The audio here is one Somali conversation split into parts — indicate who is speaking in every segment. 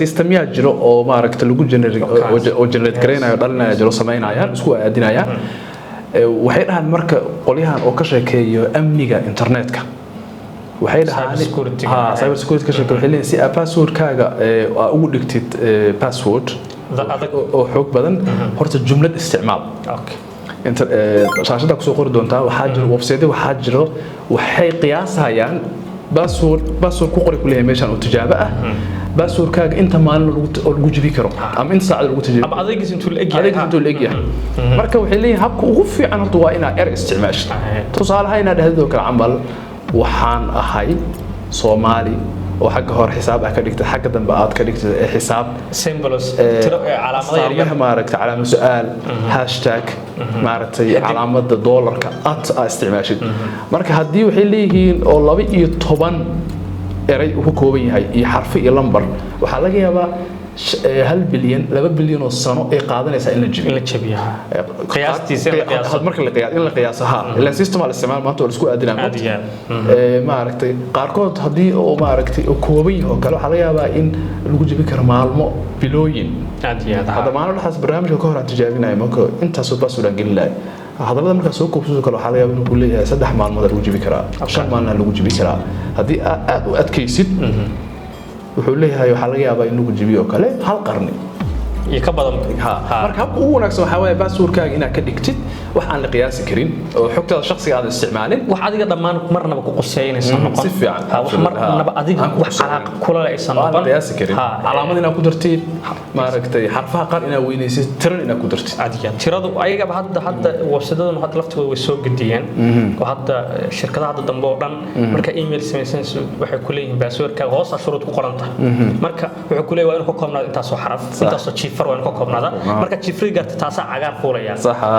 Speaker 1: Systemyaa jiro oo maaragta lagu generate oo generate garaynayo, dhalinaya jiro, samaynayaan, isku aadinayaan. Waxay dhahaan marka qolyahan oo ka sheekeeyo amniga internetka, waxay dhahaan
Speaker 2: Cyber security.
Speaker 1: Ha, cyber security ka sheekeeyo, waxay leeyihiin si aad passwordkaaga aa ugu dhigtid password
Speaker 2: adag
Speaker 1: oo xoog badan, horta jumlad isticmaal. Inta shaashada kusoo qori doontaa. Waxaa jiro website, waxaa jiro waxay qiyaasayaan password ku qori ku leeyahay meeshan oo tijaabo ah, passwordkaaga inta maalin oo lagu jibi karo ama inta saacad lagu tijabi
Speaker 2: ama adaygiis intuu la egyahay.
Speaker 1: Adeeg intuu la egyahay. Marka waxay leeyihiin habka ugu fiican horta waa inaad isticmaashid. Tusaalaha inaad dhahdid oo kale camal, "Waxaan ahay Soomaali," oo xagga hore xisaab ah ka dhigtid, xagga dambe aad ka dhigtid ee xisaab,
Speaker 2: symbols, tiro, calaamado yar yar.
Speaker 1: Astaamaha, maaragtay, calaamad su-aal, hashtag, maaragtay, calaamada doolarka at aa isticmaashid. Marka haddii waxay leeyihiin oo 12 eray uu ka kooban yahay iyo xarfo iyo lambar, waxaa laga yaabaa 1 bilyan, 2 bilyan oo sano ay qaadanaysaa in la
Speaker 2: in
Speaker 1: jabiyo.
Speaker 2: La jabiyo, ha. Qiyaastiisa in la qiyaaso.
Speaker 1: Marka la qiyaas, in la qiyaaso, ha, ilaan system aa la isticmaal maanta oo la isku aadinaa.
Speaker 2: Aad iyo aad.
Speaker 1: Maaragtay, qaarkood haddii oo maaragtay oo kooban yahay oo kale, waxaa laga yaabaa in lagu jabi karo maalmo, bilooyin.
Speaker 2: Aad iyo aad, ha.
Speaker 1: Hadda maalin dhexdaas barnaamijka ka hor aan tijaabinayo, marka intaasoo password aan gelin lahay, hadallada markaa soo koobsado kale, waxaa laga yaabaa inuu ku leeyahay 3 maalmood lagu jibi karaa, 5 maalina lagu jibi karaa. Haddii aad aad u adkaysid, wuxuu leeyahay waxaa laga yaabaa in lagu jibiyo oo kale hal qarni
Speaker 2: iyo ka badan.
Speaker 1: Ha. Marka habka ugu wanaagsan waxaa waaye passwordkaaga inaad ka dhigtid wax aan la qiyaasi karin oo xogtaada shakhsiga aad isticmaalin.
Speaker 2: Wax adiga dhammaan marnaba ku quseynaysan noqon.
Speaker 1: Si fiican.
Speaker 2: Ha, wax marnaba adiga
Speaker 1: Aan ku
Speaker 2: wax
Speaker 1: quseyn.
Speaker 2: calaaqa kula leh aysan
Speaker 1: oo aan la
Speaker 2: noqon.
Speaker 1: qiyaasi karin. Calaamad inaad ku dartid, maaragtay, xarfaha qaar inaad weynaysid, tiran inaad ku dartid.
Speaker 2: Adiga tiradu ayagaba hadda websitaduna hadda laftigooda way soo gediyeen oo hadda shirkadaha hadda dambe oo dhan marka email samaysanayso waxay ku leeyihiin passwordkaaga hoosaa shuruud ku qoran tahay. Marka wuxuu ku leeyahay waa inuu ka koobnaado intaasoo xaraf, intaasoo jiifar waa inuu ka koobnaada. Marka jiifri garta taasaa cagaar fuulaya.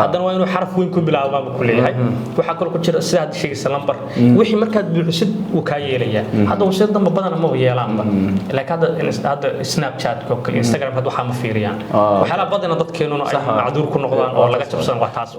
Speaker 2: Haddana waa inuu xaraf weyn ku bilaabmaa buu ku leeyahay. Waxaa kaloo ku jira sida hadda sheegaysa lambar. Wixii markaad buuxisid wuu kaa yeelayaa. Hadda website dambe badana maba yeelaanba, laakiin hadda Snapchat oo kale, Instagram, hadda waxaa ma fiiriyaan. Waxyaalaha badana dadkeenuna ay macduur ku noqdaan oo laga jabsan waa taas.